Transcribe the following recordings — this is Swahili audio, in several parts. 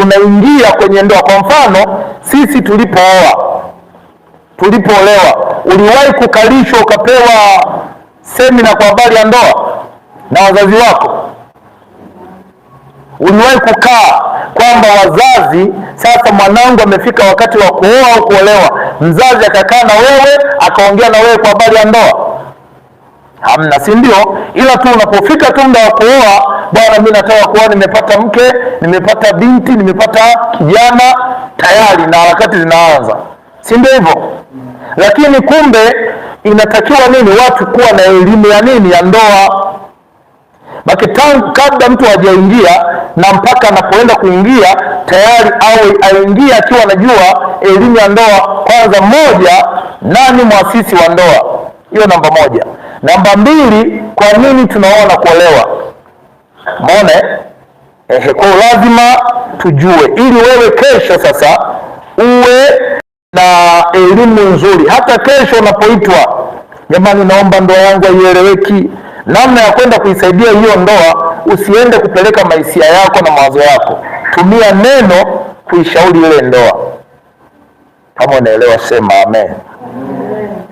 Tunaingia kwenye ndoa. Kwa mfano sisi tulipooa, tulipoolewa, uliwahi kukalishwa ukapewa semina kwa habari ya ndoa na wazazi wako? Uliwahi kukaa kwamba wazazi, sasa mwanangu amefika wakati wa kuoa au kuolewa, mzazi akakaa na wewe akaongea na wewe kwa habari ya ndoa? Hamna, si ndio? Ila tu unapofika tu muda wa kuoa, bwana, mimi nataka kuoa, nimepata mke, nimepata binti, nimepata kijana, tayari na harakati zinaanza, si ndio hivyo? Lakini kumbe inatakiwa nini? Watu kuwa na elimu ya nini? Ya ndoa. Baki tangu kabla mtu hajaingia na mpaka anapoenda kuingia tayari awe aingie akiwa anajua elimu ya ndoa. Kwanza moja, nani mwasisi wa ndoa? Hiyo namba moja. Namba mbili, kwa nini tunaoa na kuolewa? Umeona? Ehe, kwa lazima tujue, ili wewe kesho sasa uwe na elimu nzuri, hata kesho unapoitwa, jamani, naomba ndoa yangu haieleweki, namna ya kwenda kuisaidia hiyo ndoa, usiende kupeleka mahisia yako na mawazo yako, tumia neno kuishauri ile ndoa. Kama unaelewa sema amen.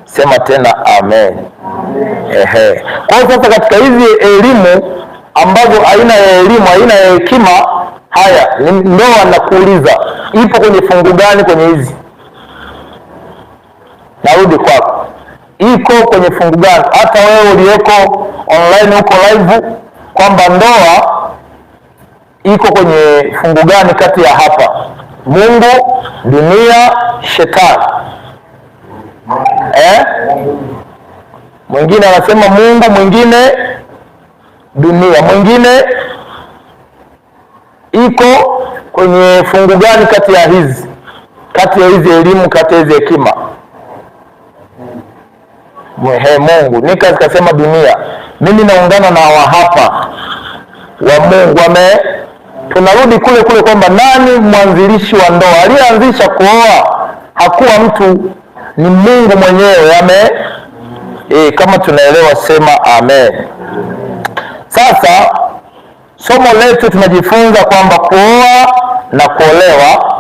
Sema tena amen. Ehe. Kwa hiyo sasa katika hizi elimu ambazo aina ya elimu, aina ya hekima, haya ni ndoa, nakuuliza ipo kwenye fungu gani kwenye hizi? Narudi kwako, iko kwenye fungu gani? Hata wewe uliyeko online huko live, kwamba ndoa iko kwenye fungu gani kati ya hapa? Mungu, dunia, shetani. Eh? Mwingine anasema Mungu, mwingine dunia, mwingine iko kwenye fungu gani kati ya hizi, kati ya hizi elimu, kati ya hizi hekima? Mwehe, Mungu. Nika zikasema dunia. Mimi naungana na wahapa wa Mungu ame, tunarudi kule kule kwamba nani mwanzilishi wa ndoa? Aliyeanzisha kuoa hakuwa mtu, ni Mungu mwenyewe. Ame kama tunaelewa sema amen. Sasa somo letu tunajifunza kwamba kuoa na kuolewa